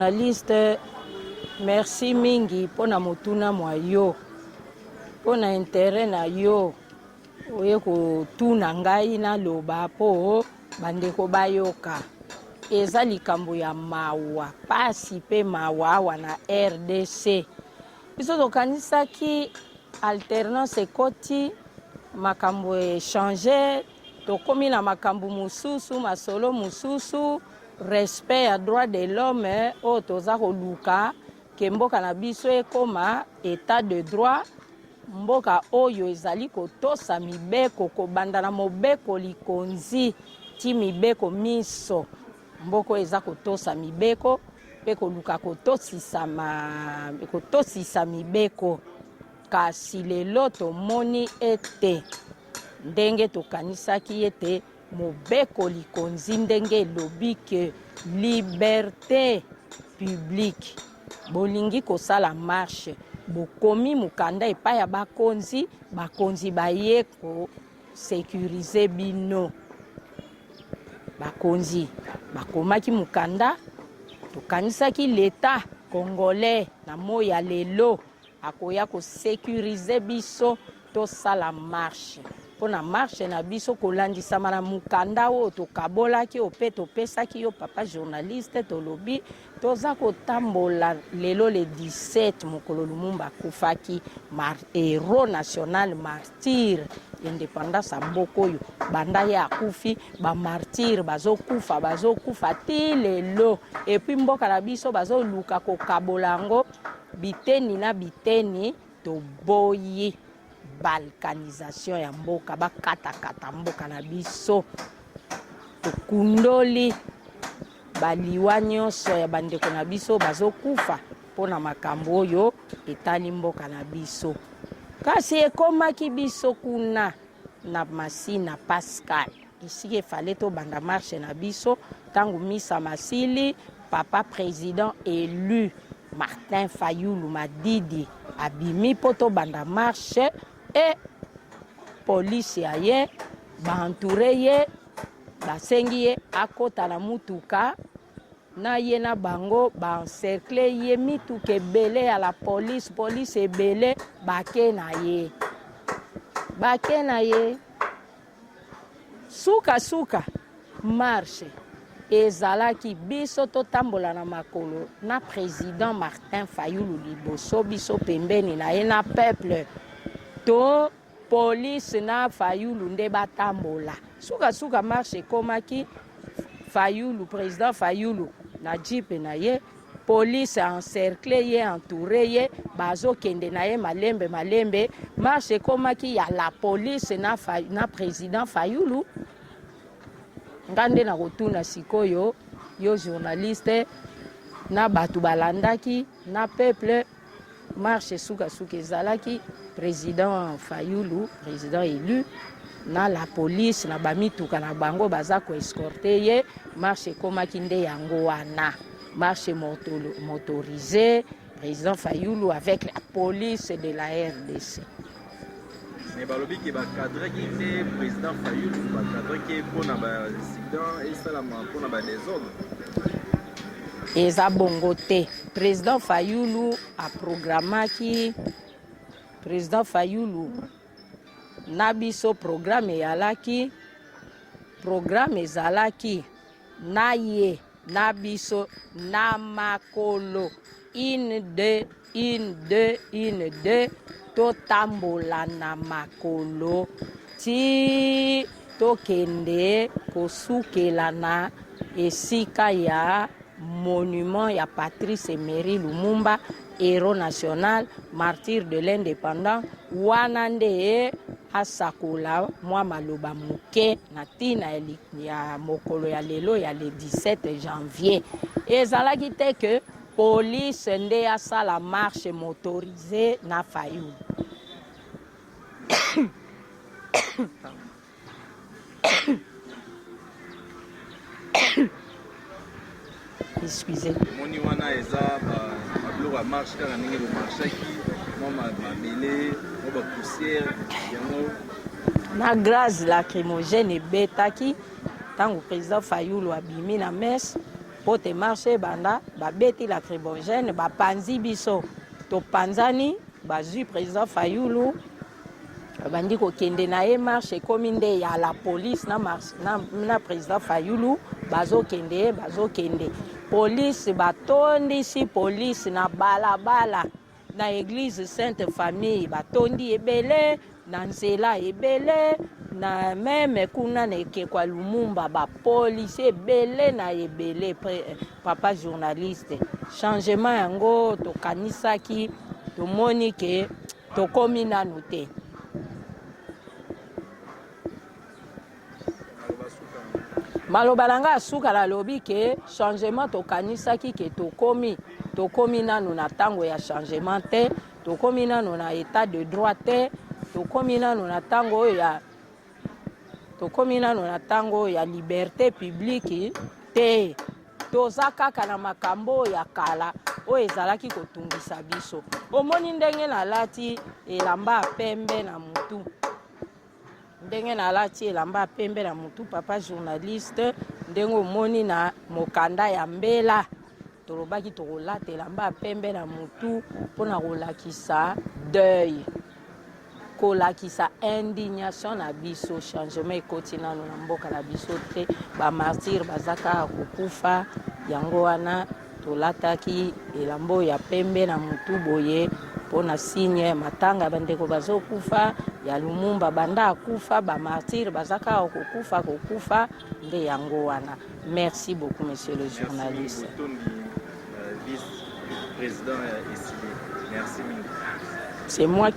Journaliste, merci mingi mpo na motuna mwa yo, mpo na interet na yo oye kotuna ngai naloba mpo bandeko bayoka. Eza likambo ya mawa, pasi mpe mawa awa na RDC. Biso tokanisaki alternance ekoti, makambo echange, tokomi na makambo mosusu, masolo mosusu. Respect ya droit de l'homme oyo toza koluka ke mboka na biso ekoma etat de droit, mboka oyo ezali kotosa mibeko kobanda na mobeko likonzi ti mibeko minso. Mboka oyo eza kotosa mibeko mpe koluka kotosisa, ma, kotosisa mibeko. Kasi lelo tomoni ete ndenge tokanisaki ete Mobeko likonzi ndenge elobi que liberte publique, bolingi kosala marche, bokomi mokanda epai ya bakonzi, bakonzi baye ko securiser bino. Bakonzi bakomaki mokanda, tokanisaki l'etat congolais na moi ya lelo akoya ko securiser biso tosala marche mpo na marche na biso kolandisama na mokanda oyo tokabolaki oyo mpe topesaki yo papa journaliste. Tolobi toza kotambola lelo le 17, mokolo Lumumba akufaki, mar héros national, martyr indépendance ya mboka oyo. Banda ye akufi, bamartyr bazokufa, bazokufa ti lelo. Et puis mboka na biso bazoluka kokabola yango biteni na biteni. Toboyi balkanisation ya mboka, bakatakata mboka na biso. Tokundoli baliwa nyonso ya bandeko na biso bazokufa mpo na makambo oyo etali mboka na biso. Kasi ekomaki biso kuna na Masina Pascal, esika efale tobanda marche na biso, ntango misa masili, papa président élu Martin Fayulu Madidi abimi mpo tobanda marche, e polisi ya ye baentoure ye, basengi ye akota na mutuka na ye na bango, baencercle ye, mituka ebele ya la police, police ebele, bake na ye, bake na ye. Sukasuka marche ezalaki biso totambola na makolo na président Martin Fayulu liboso, biso pembeni na ye na peuple, to police na Fayulu nde batambola. Sukasuka marche ekomaki Fayulu, président Fayulu na jeep na ye, police encercle ye, entouré ye, bazokende na ye malembe malembe. Marche ekomaki ya la police na, na président Fayulu. Nga nde nakotuna sikoyo yo journaliste na bato balandaki na peuple, marche sukasuka ezalaki président Fayulu, président élu, na la police na bamituka na bango baza koescorte ye. Marche ekomaki nde yango wana, marche motorisée, président Fayulu avec la police de la RDC. Mais balobi ke bacadraki nde président Fayulu, bacadraki mpona baincident esalama, mpona badésordre. Eza bongo te. Président Fayulu aprogramaki, président Fayulu na biso programme eyalaki, programme ezalaki na ye na biso na makolo, une deux, une deux, une deux, totambola na makolo ti tokende kosukela na esika ya monument ya Patrice Emery Lumumba, héros national, martyr de l'indépendance. Wana nde asakola mwa maloba moke na ntina ya mokolo ya lelo ya le 17 janvier. Ezalaki te ke police nde asala marche motorisée na Fayulu. Excusez. Omoni wana eza babiloko ya marche, kaka ndenge bomarchaki, mwa mabele, mwa bapoussière yango. Na gaz lacrymogène ebetaki ntango président Fayulu abimi na messe. Mpo te marche ebanda, babeti lacrymogène, bapanzi biso, topanzani, bazwi président Fayulu, babandi kokende na ye. Marche ekomi nde ya la police na président Fayulu. Bazokende, bazokende, police batondisi police na balabala na église Sainte Famille, batondi ebele na nzela, ebele na même kuna na ekeko ya Lumumba, bapolisi ebele na ebele. Papa journaliste, changement yango tokanisaki, tomoni ke tokomi nanu te. Maloba na ngai asuka, nalobi ke changement tokanisaki ke tokomi, tokomi nanu na ntango ya changement te. Tokomi nanu na état de droit te. Tokomi nanu na ntango oyo ya liberté publique te. Toza kaka na makambo oyo ya kala oyo ezalaki kotungisa biso. Omoni ndenge nalati elamba ya pembe na mutu, ndenge nalati elamba ya pembe na mutu, papa journaliste, ndenge omoni na mokanda ya mbela, tolobaki tokolata elamba ya pembe na mutu mpona kolakisa deuil, kolakisa indignation na biso. Changement ekoti nano na mboka na biso te, bamartyrs baza kaka kokufa. Yango wana tolataki elamba oyo ya pembe na mutu boye mpona signe matanga ya bandeko bazokufa, ya Lumumba banda akufa, bamartyrs baza kaka kokufa, kokufa nde yango wana. Merci beaucoup, monsieur le journaliste. Vice président ya ECiDé, merci mingi. C'est moi.